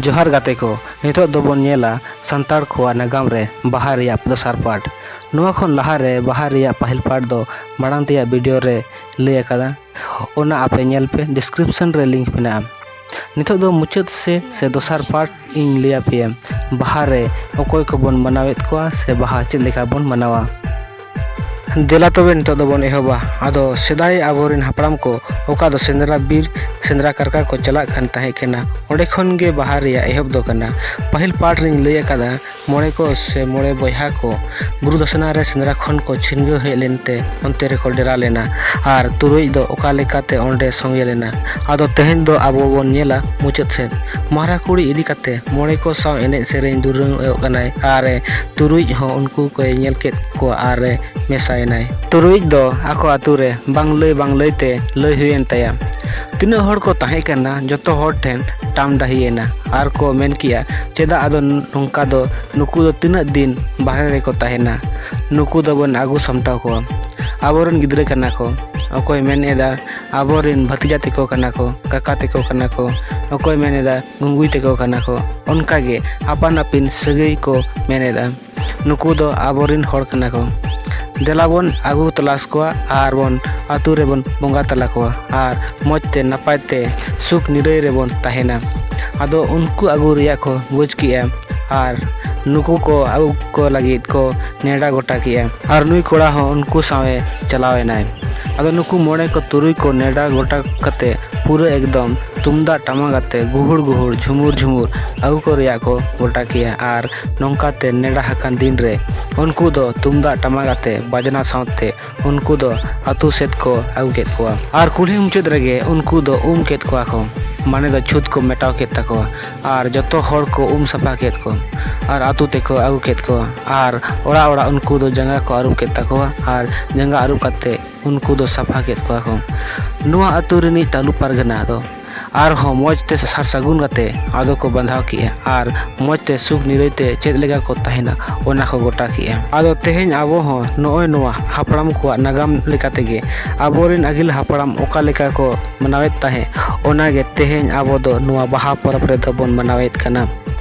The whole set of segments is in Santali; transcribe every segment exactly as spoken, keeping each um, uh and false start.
ᱡᱚᱦᱟᱨ ᱜᱟᱛᱮ ᱠᱚ, ᱱᱤᱛᱚᱜ ᱫᱚᱵᱚᱱ ᱧᱮᱞᱟ ᱥᱟᱱᱛᱟᱲ ᱠᱚᱣᱟᱜ ᱱᱟᱜᱟᱢ ᱨᱮ ᱵᱟᱦᱟ ᱨᱮᱭᱟᱜ ᱫᱚᱥᱟᱨ ᱯᱟᱨᱴ᱾ ᱱᱚᱣᱟ ᱠᱷᱚᱱ ᱞᱟᱦᱟ ᱨᱮ ᱵᱟᱦᱟ ᱨᱮᱭᱟᱜ ᱯᱟᱹᱦᱤᱞ ᱯᱟᱨᱴ ᱫᱚ ᱢᱟᱲᱟᱝ ᱛᱮᱭᱟᱜ ᱵᱷᱤᱰᱤᱭᱳ ᱨᱮ ᱞᱟᱹᱭ ᱟᱠᱟᱫᱟ, ᱚᱱᱟ ᱟᱯᱮ ᱧᱮᱞ ᱯᱮ, ᱰᱤᱥᱠᱨᱤᱯᱥᱚᱱ ᱨᱮ ᱞᱤᱝᱠ ᱢᱮᱱᱟᱜᱼᱟ᱾ ᱱᱤᱛᱚᱜ ᱫᱚ ᱢᱩᱪᱟᱹᱫ ᱥᱮ, ᱥᱮ ᱫᱚᱥᱟᱨ ᱯᱟᱨᱴ ᱤᱧ ᱞᱟᱹᱭ ᱟᱯᱮᱭᱟ, ᱵᱟᱦᱟ ᱨᱮ ᱚᱠᱚᱭ ᱠᱚᱵᱚᱱ ᱢᱟᱱᱟᱣᱮᱫ ᱠᱚᱣᱟ ᱥᱮ ᱵᱟᱦᱟ ᱪᱮᱫ ᱞᱮᱠᱟ ᱵᱚᱱ ᱢᱟᱱᱟᱣᱟ᱾ ᱫᱮᱞᱟ ᱛᱚᱵᱮ ᱱᱤᱛᱚᱜ ᱫᱚᱵᱚᱱ ᱮᱦᱚᱵᱟ᱾ ᱟᱫᱚ ᱥᱮᱫᱟᱭ ᱟᱵᱚᱨᱮᱱ ᱦᱟᱯᱲᱟᱢ ᱠᱚ ᱚᱠᱟ ᱫᱚ ᱥᱮᱸᱫᱽᱨᱟ ᱵᱤᱨ ᱥᱮᱸᱫᱽᱨᱟ ᱠᱟᱨᱠᱟ ᱠᱚ ᱪᱟᱞᱟᱜ ᱠᱟᱱ ᱛᱟᱦᱮᱸ ᱠᱟᱱᱟ, ᱚᱸᱰᱮ ᱠᱷᱚᱱ ᱜᱮ ᱵᱟᱦᱟ ᱨᱮᱭᱟᱜ ᱮᱦᱚᱵ ᱫᱚ ᱠᱟᱱᱟ᱾ ᱯᱟᱹᱦᱤᱞ ᱯᱟᱨᱴ ᱨᱤᱧ ᱞᱟᱹᱭ ᱟᱠᱟᱫᱟ, ᱢᱚᱬᱮ ᱠᱚ ᱥᱮ ᱢᱚᱬᱮ ᱵᱚᱭᱦᱟ ᱠᱚ ᱵᱩᱨᱩ ᱫᱷᱟᱥᱱᱟ ᱨᱮ ᱥᱮᱸᱫᱽᱨᱟ ᱠᱷᱚᱱ ᱠᱚ ᱪᱷᱤᱱᱜᱟᱹᱣ ᱦᱮᱡ ᱞᱮᱱᱛᱮ ᱚᱱᱛᱮ ᱨᱮᱠᱚ ᱰᱮᱨᱟ ᱞᱮᱱᱟ᱾ ᱟᱨ ᱛᱩᱨᱩᱭ ᱫᱚ ᱚᱠᱟ ᱞᱮᱠᱟᱛᱮ ᱚᱸᱰᱮ ᱥᱚᱸᱜᱮ ᱞᱮᱱᱟ, ᱟᱫᱚ ᱛᱮᱦᱮᱧ ᱫᱚ ᱟᱵᱚ ᱵᱚᱱ ᱧᱮᱞᱟ ᱢᱩᱪᱟᱹᱫ ᱥᱮᱫ᱾ ᱢᱟᱨᱟ ᱠᱩᱲᱤ ᱤᱫᱤ ᱠᱟᱛᱮ ᱢᱚᱬᱮ ᱠᱚ ᱥᱟᱶ ᱮᱱᱮᱡ ᱥᱮᱨᱮᱧ ᱫᱩᱨᱟᱹᱝ ᱮᱦᱚᱵ ᱠᱟᱱᱟᱭ ᱟᱨ ᱛᱩᱨᱩᱭ ᱦᱚᱸ ᱩᱱᱠᱩ ᱠᱚᱭ ᱧᱮᱞ ᱠᱮᱫ ᱠᱚᱣᱟ ᱟᱨ ᱢᱮᱥᱟᱭᱮᱱᱟᱭ᱾ ᱛᱩᱨᱩᱭᱤᱡ ᱫᱚ ᱟᱠᱚ ᱟᱛᱳ ᱨᱮ ᱵᱟᱝ ᱞᱟᱹᱭ ᱵᱟᱝ ᱞᱟᱹᱭ ᱛᱮ ᱞᱟᱹᱭ ᱦᱩᱭᱮᱱ ᱛᱟᱭᱟ᱾ ᱛᱤᱱᱟᱹᱜ ᱦᱚᱲ ᱠᱚ ᱛᱟᱦᱮᱸ ᱠᱟᱱᱟ, ᱡᱚᱛᱚ ᱦᱚᱲ ᱴᱷᱮᱱ ᱴᱟᱢ ᱰᱟᱹᱦᱤᱭᱮᱱᱟ ᱟᱨ ᱠᱚ ᱢᱮᱱ ᱠᱮᱜᱼᱟ, "ᱪᱮᱫᱟᱜ ᱟᱫᱚ ᱱᱚᱝᱠᱟ ᱫᱚ? ᱱᱩᱠᱩ ᱫᱚ ᱛᱤᱱᱟᱹᱜ ᱫᱤᱱ ᱵᱟᱦᱨᱮ ᱨᱮᱠᱚ ᱛᱟᱦᱮᱱᱟ? ᱱᱩᱠᱩ ᱫᱚᱵᱚᱱ ᱟᱹᱜᱩ ᱥᱟᱢᱴᱟᱣ ᱠᱚᱣᱟ᱾ ᱟᱵᱚᱨᱮᱱ ᱜᱤᱫᱽᱨᱟᱹ ᱠᱟᱱᱟ ᱠᱚ᱾" ᱚᱠᱚᱭ ᱢᱮᱱ ᱮᱫᱟ, "ᱟᱵᱚᱨᱮᱱ ᱵᱷᱟᱛᱤᱡᱟ ᱛᱮᱠᱚ ᱠᱟᱱᱟ ᱠᱚ, ᱠᱟᱠᱟ ᱛᱮᱠᱚ ᱠᱟᱱᱟ ᱠᱚ᱾" ᱚᱠᱚᱭ ᱢᱮᱱ ᱮᱫᱟ, "ᱜᱩᱝᱜᱩᱭ ᱛᱮᱠᱚ ᱠᱟᱱᱟ ᱠᱚ᱾" ᱚᱱᱠᱟ ᱜᱮ ᱟᱯᱟᱱ ᱟᱹᱯᱤᱱ ᱥᱟᱹᱜᱟᱹᱭ ᱠᱚ ᱢᱮᱱ ᱮᱫᱟ, "ᱱᱩᱠᱩ ᱫᱚ ᱟᱵᱚᱨᱮᱱ ᱦᱚᱲ ᱠᱟᱱᱟ ᱠᱚ᱾ ᱫᱮᱞᱟ ᱵᱚᱱ ᱟᱹᱜᱩ ᱛᱚᱞᱟᱥ ᱠᱚᱣᱟ ᱟᱨ ᱵᱚᱱ ᱟᱹᱛᱩ ᱨᱮᱵᱚᱱ ᱵᱚᱸᱜᱟ ᱛᱟᱞᱟ ᱠᱚᱣᱟ ᱟᱨ ᱢᱚᱡᱽ ᱛᱮ ᱱᱟᱯᱟᱭ ᱛᱮ ᱥᱩᱠ ᱱᱤᱨᱟᱹᱭ ᱨᱮᱵᱚᱱ ᱛᱟᱦᱮᱱᱟ᱾" ᱟᱫᱚ ᱩᱱᱠᱩ ᱟᱹᱜᱩ ᱨᱮᱭᱟᱜ ᱠᱚ ᱵᱩᱡᱽ ᱠᱮᱜᱼᱟ ᱟᱨ ᱱᱩᱠᱩ ᱠᱚ ᱟᱹᱜᱩ ᱠᱚ ᱞᱟᱹᱜᱤᱫ ᱠᱚ ᱱᱮᱰᱟ ᱜᱚᱴᱟ ᱠᱮᱜᱼᱟ ᱟᱨ ᱱᱩᱭ ᱠᱚᱲᱟ ᱦᱚᱸ ᱩᱱᱠᱩ ᱥᱟᱶ ᱮ ᱪᱟᱞᱟᱣ ᱮᱱᱟᱭ᱾ ᱟᱫᱚ ᱱᱩᱠᱩ ᱢᱚᱬᱮ ᱠᱚ ᱛᱩᱨᱩᱭ ᱠᱚ ᱱᱮᱰᱟ ᱜᱚᱴᱟ ᱠᱟᱛᱮ ᱯᱩᱨᱟᱹ ᱮᱠᱫᱚᱢ ᱛᱩᱢᱫᱟᱜ ᱴᱟᱢᱟᱠ ᱟᱛᱮ ᱜᱩᱦᱩᱲ ᱜᱩᱦᱩᱲ ᱡᱷᱩᱢᱩᱨ ᱡᱷᱩᱢᱩᱨ ᱟᱹᱜᱩ ᱠᱚ ᱨᱮᱭᱟᱜ ᱠᱚ ᱜᱚᱴᱟ ᱠᱮᱜᱼᱟ ᱟᱨ ᱱᱚᱝᱠᱟ ᱛᱮ ᱱᱮᱰᱟ ᱟᱠᱟᱱ ᱫᱤᱱ ᱨᱮ ᱩᱱᱠᱩ ᱫᱚ ᱛᱩᱢᱫᱟᱜ ᱴᱟᱢᱟᱠ ᱟᱛᱮ ᱵᱟᱡᱽᱱᱟ ᱥᱟᱶᱛᱮ ᱩᱱᱠᱩ ᱫᱚ ᱟᱹᱛᱩ ᱥᱮᱫ ᱠᱚ ᱟᱹᱜᱩ ᱠᱮᱫ ᱠᱚᱣᱟ ᱟᱨ ᱠᱩᱞᱦᱤ ᱢᱩᱪᱟᱹᱫ ᱨᱮᱜᱮ ᱩᱱᱠᱩ ᱫᱚ ᱩᱢ ᱠᱮᱫ ᱠᱚᱣᱟ ᱠᱚ, ᱢᱟᱱᱮ ᱫᱚ ᱪᱷᱩᱛ ᱠᱚ ᱢᱮᱴᱟᱣ ᱠᱮᱫ ᱛᱟᱠᱚᱣᱟ ᱟᱨ ᱡᱚᱛᱚ ᱦᱚᱲ ᱠᱚ ᱩᱢ ᱥᱟᱯᱷᱟ ᱠᱮᱫ ᱠᱚᱣᱟ ᱟᱨ ᱟᱹᱛᱩ ᱛᱮᱠᱚ ᱟᱹᱜᱩ ᱠᱮᱫ ᱠᱚᱣᱟ ᱟᱨ ᱚᱲᱟᱜ ᱚᱲᱟᱜ ᱩᱱᱠᱩ ᱫᱚ ᱡᱟᱸᱜᱟ ᱠᱚ ᱟᱹᱨᱩᱵ ᱠᱮᱫ ᱛᱟᱠᱚᱣᱟ ᱟᱨ ᱡᱟᱸᱜᱟ ᱟᱹᱨᱩᱵ ᱠᱟᱛᱮ ᱩᱱᱠᱩ ᱫᱚ ᱥᱟᱯᱷᱟ ᱠᱮᱫ ᱠᱚᱣᱟ ᱠᱚ᱾ ᱱᱚᱣᱟ ᱟᱹᱛᱩ ᱨᱤᱱᱤᱡ ᱛᱟᱞᱩ ᱯᱟᱨᱜᱟᱱᱟ ᱫᱚ ᱟᱨᱦᱚᱸ ᱢᱚᱡᱽ ᱛᱮ ᱥᱟᱨ ᱥᱟᱹᱜᱩᱱ ᱠᱟᱛᱮ ᱟᱫᱚ ᱠᱚ ᱵᱟᱸᱫᱷᱟᱣ ᱠᱮᱜᱼᱟ ᱟᱨ ᱢᱚᱡᱽ ᱛᱮ ᱥᱩᱠ ᱱᱤᱨᱟᱹᱭ ᱛᱮ ᱪᱮᱫ ᱞᱮᱠᱟ ᱠᱚ ᱛᱟᱦᱮᱱᱟ ᱚᱱᱟ ᱠᱚ ᱜᱚᱴᱟ ᱠᱮᱜᱼᱟ᱾ ᱟᱫᱚ ᱛᱮᱦᱮᱧ ᱟᱵᱚ ᱦᱚᱸ ᱱᱚᱜᱼᱚᱭ ᱱᱚᱣᱟ ᱦᱟᱯᱲᱟᱢ ᱠᱚᱣᱟᱜ ᱱᱟᱜᱟᱢ ᱞᱮᱠᱟ ᱛᱮᱜᱮ ᱟᱵᱚᱨᱮᱱ ᱟᱹᱜᱤᱞ ᱦᱟᱯᱲᱟᱢ ᱚᱠᱟ ᱞᱮᱠᱟ ᱠᱚ ᱢᱟᱱᱟᱣᱮᱫ ᱛᱟᱦᱮᱸ, ᱚᱱᱟᱜᱮ ᱛᱮᱦᱮᱧ ᱟᱵᱚ ᱫᱚ ᱱᱚᱣᱟ ᱵᱟᱦᱟ ᱯᱚᱨᱚᱵᱽ ᱨᱮᱫᱚ ᱵᱚᱱ ᱢᱟᱱᱟᱣᱮᱫ ᱠᱟᱱᱟ᱾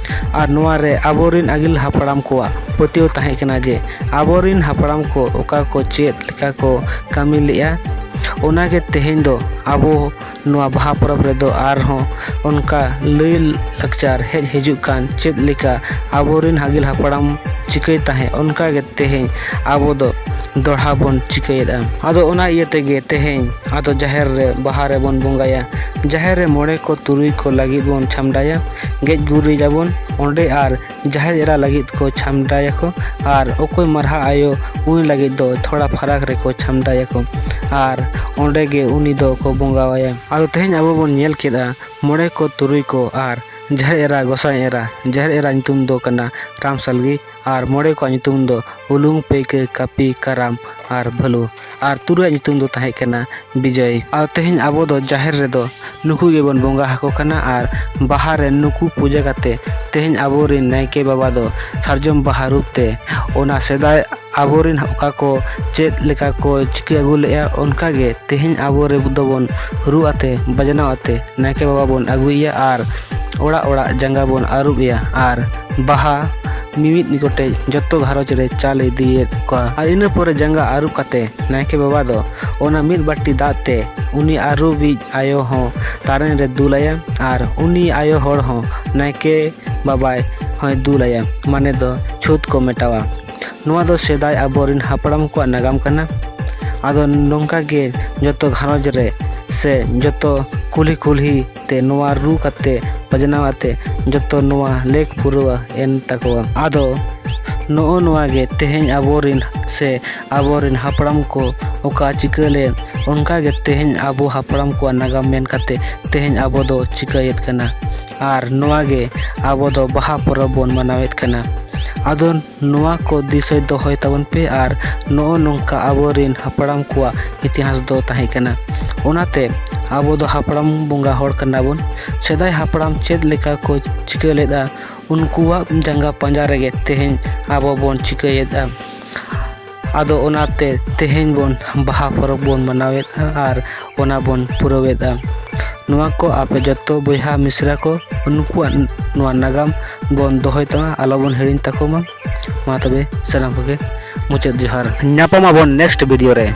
ᱟᱨ ᱱᱚᱣᱟ ᱨᱮ ᱟᱵᱚᱨᱮᱱ ᱟᱹᱜᱤᱞ ᱦᱟᱯᱲᱟᱢ ᱠᱚᱣᱟᱜ ᱯᱟᱹᱛᱭᱟᱹᱣ ᱛᱟᱦᱮᱸ ᱠᱟᱱᱟ ᱡᱮ ᱟᱵᱚᱨᱮᱱ ᱦᱟᱯᱲᱟᱢ ᱠᱚ ᱚᱠᱟ ᱠᱚ ᱪᱮᱫ ᱞᱮᱠᱟ ᱠᱚ ᱠᱟᱹᱢᱤ ᱞᱮᱜᱼᱟ, ᱚᱱᱟᱜᱮ ᱛᱮᱦᱮᱧ ᱫᱚ ᱟᱵᱚ ᱱᱚᱣᱟ ᱵᱟᱦᱟ ᱯᱚᱨᱚᱵᱽ ᱨᱮᱫᱚ ᱟᱨᱦᱚᱸ ᱚᱱᱠᱟ ᱞᱟᱹᱭ ᱞᱟᱠᱪᱟᱨ ᱦᱮᱡ ᱦᱤᱡᱩᱜ ᱠᱟᱱ ᱪᱮᱫ ᱞᱮᱠᱟ ᱟᱵᱚᱨᱮᱱ ᱟᱹᱜᱤᱞ ᱦᱟᱯᱲᱟᱢ ᱪᱤᱠᱟᱹᱭ ᱛᱟᱦᱮᱸ, ᱚᱱᱠᱟᱜᱮ ᱛᱮᱦᱮᱧ ᱟᱵᱚ ᱫᱚ ᱫᱚᱲᱦᱟ ᱵᱚᱱ ᱪᱤᱠᱟᱹᱭᱮᱫᱼᱟ᱾ ᱟᱫᱚ ᱚᱱᱟ ᱤᱭᱟᱹ ᱛᱮᱜᱮ ᱛᱮᱦᱮᱧ ᱟᱫᱚ ᱡᱟᱦᱮᱨ ᱨᱮ ᱵᱟᱦᱟ ᱨᱮᱵᱚᱱ ᱵᱚᱸᱜᱟᱭᱟ᱾ ᱡᱟᱦᱮᱨ ᱨᱮ ᱢᱚᱬᱮ ᱠᱚ ᱛᱩᱨᱩᱭ ᱠᱚ ᱞᱟᱹᱜᱤᱫ ᱵᱚᱱ ᱪᱷᱟᱢᱰᱟᱭᱟ, ᱜᱮᱡ ᱜᱩᱨᱤᱡᱟᱵᱚᱱ ᱚᱸᱰᱮ, ᱟᱨ ᱡᱟᱦᱮᱨ ᱮᱨᱟ ᱞᱟᱹᱜᱤᱫ ᱠᱚ ᱪᱷᱟᱢᱰᱟᱭᱟᱠᱚ, ᱟᱨ ᱚᱠᱚᱭ ᱢᱟᱨᱦᱟ ᱟᱭᱳ ᱩᱱᱤ ᱞᱟᱹᱜᱤᱫ ᱫᱚ ᱛᱷᱚᱲᱟ ᱯᱷᱟᱨᱟᱠ ᱨᱮᱠᱚ ᱪᱷᱟᱢᱰᱟᱭᱟᱠᱚ, ᱟᱨ ᱚᱸᱰᱮ ᱜᱮ ᱩᱱᱤ ᱫᱚ ᱠᱚ ᱵᱚᱸᱜᱟᱣᱟᱭᱟ᱾ ᱟᱫᱚ ᱛᱮᱦᱮᱧ ᱟᱵᱚ ᱵᱚᱱ ᱧᱮᱞ ᱠᱮᱫᱟ ᱢᱚᱬᱮ ᱠᱚ ᱛᱩᱨᱩᱭ ᱠᱚ ᱟᱨ ᱡᱟᱦᱮᱨ ᱮᱨᱟ ᱜᱚᱸᱥᱟᱭ ᱮᱨᱟ, ᱡᱟᱦᱮᱨ ᱮᱨᱟ ᱧᱩᱛᱩᱢ ᱫᱚ ᱠᱟᱱᱟ ᱨᱟᱢᱥᱟᱞᱜᱤ, ᱟᱨ ᱢᱚᱬᱮ ᱠᱚᱣᱟᱜ ᱧᱩᱛᱩᱢ ᱫᱚ ᱩᱞᱩᱝ, ᱯᱟᱹᱭᱠᱟᱹ, ᱠᱟᱹᱯᱤ, ᱠᱟᱨᱟᱢ ᱟᱨ ᱵᱷᱟᱹᱞᱩ, ᱟᱨ ᱛᱩᱨᱩᱭᱟᱜ ᱧᱩᱛᱩᱢ ᱫᱚ ᱛᱟᱦᱮᱸ ᱠᱟᱱᱟ ᱵᱤᱡᱚᱭ᱾ ᱟᱨ ᱛᱮᱦᱮᱧ ᱟᱵᱚ ᱫᱚ ᱡᱟᱦᱮᱨ ᱨᱮᱫᱚ ᱱᱩᱠᱩ ᱜᱮᱵᱚᱱ ᱵᱚᱸᱜᱟ ᱟᱠᱚ ᱠᱟᱱᱟ, ᱟᱨ ᱵᱟᱦᱟ ᱨᱮ ᱱᱩᱠᱩ ᱯᱩᱡᱟᱹ ᱠᱟᱛᱮ ᱛᱮᱦᱮᱧ ᱟᱵᱚᱨᱮᱱ ᱱᱟᱭᱠᱮ ᱵᱟᱵᱟ ᱫᱚ ᱥᱟᱨᱡᱚᱢ ᱵᱟᱦᱟ ᱨᱩᱯ ᱛᱮ ᱚᱱᱟ ᱥᱮᱫᱟᱭ ᱟᱵᱚᱨᱮᱱ ᱚᱠᱟ ᱠᱚ ᱪᱮᱫ ᱞᱮᱠᱟ ᱠᱚ ᱪᱤᱠᱟᱹ ᱟᱹᱜᱩ ᱞᱮᱜᱼᱟ, ᱚᱱᱠᱟ ᱜᱮ ᱛᱮᱦᱮᱧ ᱟᱵᱚ ᱨᱮ ᱫᱚᱵᱚᱱ ᱨᱩ ᱟᱛᱮ, ᱵᱟᱡᱽᱱᱟᱣ ᱟᱛᱮ ᱱᱟᱭᱠᱮ ᱵᱟᱵᱟ ᱵᱚᱱ ᱟᱹᱜᱩᱭᱮᱭᱟ ᱟᱨ ᱚᱲᱟᱜ ᱚᱲᱟᱜ ᱡᱟᱸᱜᱟ ᱵᱚᱱ ᱟᱹᱨᱩᱵᱮᱭᱟ ᱟᱨ ᱵᱟᱦᱟ ᱢᱤᱢᱤᱫ ᱜᱚᱴᱮᱡ ᱡᱚᱛᱚ ᱜᱷᱟᱨᱚᱸᱡᱽ ᱨᱮ ᱪᱟᱞ ᱤᱫᱤᱭᱮᱫ ᱠᱚᱣᱟ᱾ ᱟᱨ ᱤᱱᱟᱹ ᱯᱚᱨᱮ ᱡᱟᱸᱜᱟ ᱟᱹᱨᱩᱵ ᱠᱟᱛᱮ ᱱᱟᱭᱠᱮ ᱵᱟᱵᱟ ᱫᱚ ᱚᱱᱟ ᱢᱤᱫ ᱵᱟᱹᱴᱤ ᱫᱟᱜ ᱛᱮ ᱩᱱᱤ ᱟᱹᱨᱩᱵᱤᱡ ᱟᱭᱳ ᱦᱚᱸ ᱛᱟᱨᱮᱱ ᱨᱮ ᱫᱩᱞᱟᱭᱟ ᱟᱨ ᱩᱱᱤ ᱟᱭᱳ ᱦᱚᱲ ᱦᱚᱸ ᱱᱟᱭᱠᱮ ᱵᱟᱵᱟᱭ ᱦᱚᱸᱭ ᱫᱩᱞᱟᱭᱟ, ᱢᱟᱱᱮ ᱫᱚ ᱪᱷᱩᱛ ᱠᱚ ᱢᱮᱴᱟᱣᱟ᱾ ᱱᱚᱣᱟ ᱫᱚ ᱥᱮᱫᱟᱭ ᱟᱵᱚᱨᱮᱱ ᱦᱟᱯᱲᱟᱢ ᱠᱚᱣᱟᱜ ᱱᱟᱜᱟᱢ ᱠᱟᱱᱟ᱾ ᱟᱫᱚ ᱱᱚᱝᱠᱟ ᱜᱮ ᱡᱚᱛᱚ ᱜᱷᱟᱨᱚᱸᱡᱽ ᱨᱮ ᱥᱮ ᱡᱚᱛᱚ ᱠᱩᱞᱦᱤ ᱠᱩᱞᱦᱤ ᱛᱮ ᱱᱚᱣᱟ ᱨᱩ ᱠᱟᱛᱮ ᱵᱟᱡᱽᱱᱟᱣ ᱟᱛᱮ ᱡᱚᱛᱚ ᱱᱚᱣᱟ ᱞᱮᱠ ᱯᱩᱨᱟᱹᱣᱟ ᱮᱱ ᱛᱟᱠᱚᱣᱟ᱾ ᱟᱫᱚ ᱱᱚᱜᱼᱚ ᱱᱚᱣᱟ ᱜᱮ ᱛᱮᱦᱮᱧ ᱟᱵᱚᱨᱮᱱ ᱥᱮ ᱟᱵᱚᱨᱮᱱ ᱦᱟᱯᱲᱟᱢ ᱠᱚ ᱚᱠᱟ ᱪᱤᱠᱟᱹ ᱞᱮᱫ, ᱚᱱᱠᱟ ᱜᱮ ᱛᱮᱦᱮᱧ ᱟᱵᱚ ᱦᱟᱯᱲᱟᱢ ᱠᱚᱣᱟᱜ ᱱᱟᱜᱟᱢ ᱢᱮᱱ ᱠᱟᱛᱮ ᱛᱮᱦᱮᱧ ᱟᱵᱚ ᱫᱚ ᱪᱤᱠᱟᱹᱭᱮᱫ ᱠᱟᱱᱟ᱾ ᱟᱨ ᱱᱚᱣᱟ ᱜᱮ ᱟᱵᱚ ᱫᱚ ᱵᱟᱦᱟ ᱯᱚᱨᱚᱵᱽ ᱵᱚᱱ ᱢᱟᱱᱟᱣᱮᱫ ᱠᱟᱱᱟ᱾ ᱟᱫᱚ ᱱᱚᱣᱟ ᱠᱚ ᱫᱤᱥᱟᱹ ᱫᱚᱦᱚᱭ ᱛᱟᱵᱚᱱ ᱯᱮ ᱟᱨ ᱱᱚᱜᱼᱚ ᱱᱚᱝᱠᱟ ᱟᱵᱚᱨᱮᱱ ᱦᱟᱯᱲᱟᱢ ᱠᱚᱣᱟᱜ ᱤᱛᱤᱦᱟᱥ ᱫᱚ ᱛᱟᱦᱮᱸ ᱠᱟᱱᱟ᱾ ᱚᱱᱟᱛᱮ ᱟᱵᱚ ᱫᱚ ᱦᱟᱯᱲᱟᱢ ᱵᱚᱸᱜᱟ ᱦᱚᱲ ᱠᱟᱱᱟ ᱵᱚᱱ᱾ ᱥᱮᱫᱟᱭ ᱦᱟᱯᱲᱟᱢ ᱪᱮᱫ ᱞᱮᱠᱟ ᱠᱚ ᱪᱤᱠᱟᱹ ᱞᱮᱫᱼᱟ, ᱩᱱᱠᱩᱣᱟᱜ ᱡᱟᱸᱜᱟ ᱯᱟᱸᱡᱟ ᱨᱮᱜᱮ ᱛᱮᱦᱮᱧ ᱟᱵᱚ ᱵᱚᱱ ᱪᱤᱠᱟᱹᱭᱮᱫᱼᱟ᱾ ᱟᱫᱚ ᱚᱱᱟᱛᱮ ᱛᱮᱦᱮᱧ ᱵᱚᱱ ᱵᱟᱦᱟ ᱯᱚᱨᱚᱵᱽ ᱵᱚᱱ ᱢᱟᱱᱟᱣᱮᱫᱼᱟ ᱟᱨ ᱚᱱᱟ ᱵᱚᱱ ᱯᱩᱨᱟᱹᱣᱮᱫᱼᱟ᱾ ᱱᱚᱣᱟ ᱠᱚ ᱟᱯᱮ ᱡᱚᱛᱚ ᱵᱚᱭᱦᱟ ᱢᱤᱥᱨᱟ ᱠᱚ, ᱩᱱᱠᱩᱣᱟᱜ ᱱᱚᱣᱟ ᱱᱟᱜᱟᱢ ᱵᱚᱱ ᱫᱚᱦᱚᱭ ᱛᱟᱢᱟ, ᱟᱞᱚ ᱵᱚᱱ ᱦᱤᱲᱤᱧ ᱛᱟᱠᱚ ᱢᱟ᱾ ᱢᱟ ᱛᱚᱵᱮ ᱥᱟᱱᱟᱢ ᱠᱚᱜᱮ ᱢᱩᱪᱟᱹᱫ ᱡᱚᱦᱟᱨ᱾ ᱧᱟᱯᱟᱢ ᱟᱵᱚᱱ next video ᱨᱮ᱾